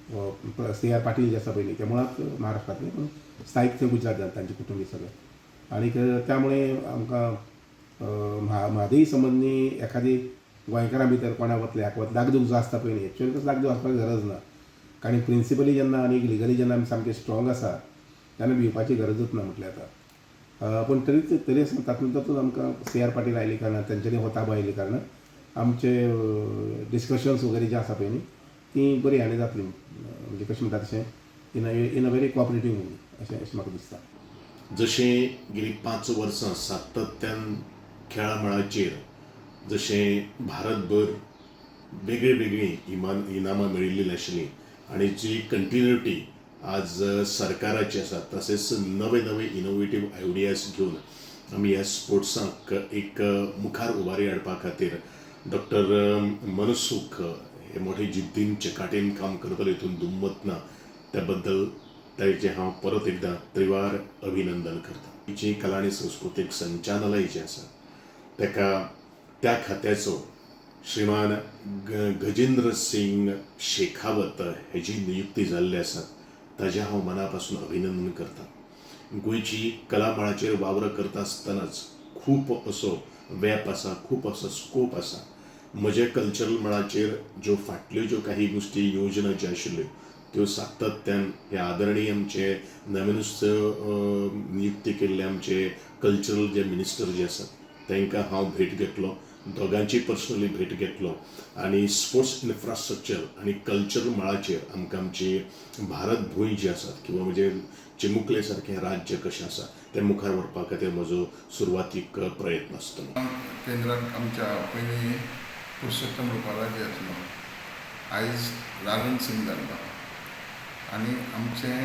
C R Patil जे आसा पयलीं ते मुळांत महाराष्ट्रांतले, पूण स्थायीक थंय गुजरात जाले तांचे कुटुंबीय सगळे. आनीक त्यामुळे आमकां म्हादय संबंदी एखादी गोंयकारां भितर कोणा वतले, हाका वतले, दागदूग जो आसता पळय न्ही, एक्चुअली तसो दागदूग आसपाक गरज ना, कारण प्रिंसिपली जेन्ना आनी लिगली जेन्ना आमी सामके स्ट्रॉंग आसा तेन्ना भिवपाची गरजूच ना म्हटल्यार जाता. पूण तरी तरी आसतना तातूंत तातूंत आमकां सी आर पाटील आयले कारणान, तेंच्यांनी हो ताबो आयिल्ले कारणान आमचे डिस्कशन्स वगैरे जे आसा पळय न्ही, ती बरी आनी जातली, म्हणजे कशें म्हणटा तशें in a very cooperative mood अशें अशें म्हाका दिसता. जशें गेलीं 5 वर्सां सातत्यान खेळा मळाचेर जशें भारतभर वेगळीं वेगळीं इनामां मेळिल्लीं आशिल्लीं आनी जी कंटिन्युटी आज सरकाराची आसा, तशेंच नवे नवे इनोवेटीव आयडियाज घेवन आमी ह्या स्पोर्ट्सांक एक मुखार उबारी हाडपा खातीर डॉक्टर मनसुख हे मोठे जिद्दीन, चिकाटेन काम करतले हितून दुमत ना. त्या बद्दल ताचें हांव परत एकदां त्रिवार अभिनंदन करता. जी कला आनी संस्कृतीक संचालनालय जें आसा, ताका त्या खात्याचो श्रीमान गजेंद्र सिंग शेखावत हेजी नियुक्ती जाल्ली आसा, ताजें हांव मना पासून अभिनंदन करता. गोंयची कला मळाचेर वावर करता आसतनाच खूब असो व्याप आसा, खूब असो स्कोप आसा. म्हज्या कल्चरल मळाचेर ज्यो फाटल्यो ज्यो काही गोश्टी, योजना ज्यो आशिल्ल्यो, त्यो सातत्यान हे आदरणीय आमचे नवीनूच नियुक्ती केल्ले आमचे कल्चरल जे मिनिस्टर जे आसात, तांकां हांव भेट घेतलो, दोगांची पर्सनली भेट घेतलो आनी स्पोर्ट्स इन्फ्रास्ट्रक्चर आनी कल्चरल मळाचेर आमकां आमची भारत भूंय जी आसात किंवा म्हणजे चिमुकले सारकें राज्य कशें आसा, तें मुखार व्हरपा खातीर म्हजो सुरवातीक प्रयत्न आसतलो. केंद्रात आमच्या पयलीं पुरुषोत्तम रुपाला जे आसलो, आयज लालन सिंग जाल्लो आनी आमचें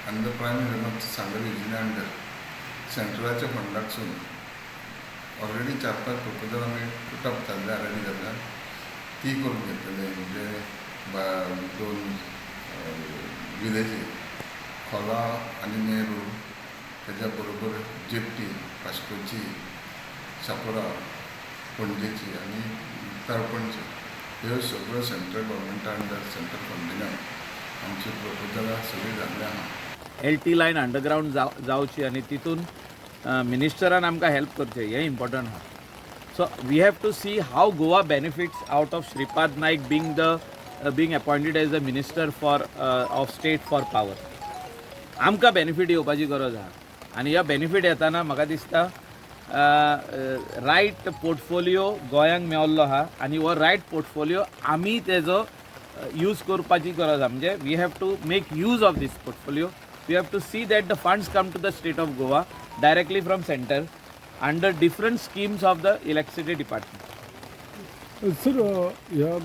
अंडर प्रायम मिनिस्टर सागर योजना अंडर सेंट्रलाच्या फंडाकसून ऑलरेडी चार पांच प्रपोजल आमी पुटअप जाल्ले, रेडी जाल्ले, ती करून घेतलेले. म्हणजे दोन विलेजी, खोला आनी नेहरू, तेज्या बरोबर जेट्टी वास्कोची, शापोरा पणजेची आनी तळपणची, ह्यो सगळ्यो सेंट्रल गव्हर्मेंटा अंडर सेंट्रल फंडिंगान आमची प्रपोजलां सगळीं जाल्लीं आहा. एल टी लायन अंडरग्रावंड जावची आनी तितून मिनिस्टरान आमकां हेल्प करचें, हें इम्पॉर्टंट आहा. So we have to see how Goa benefits out of Shripad Naik being appointed as the minister for of state for power. आमकां बेनिफीट येवपाची गरज आहा आनी ह्या बेनिफीट येताना म्हाका दिसता रायट पोर्टफोलियो गोंयांक मेवल्लो आहा आनी हो रायट पोर्टफोलियो आमी तेजो यूज करपाची गरज आहा. म्हणजे we have to make use of this portfolio. We have to see that the funds come to the state of Goa directly from center under different schemes of the electricity department. Sir, ह्या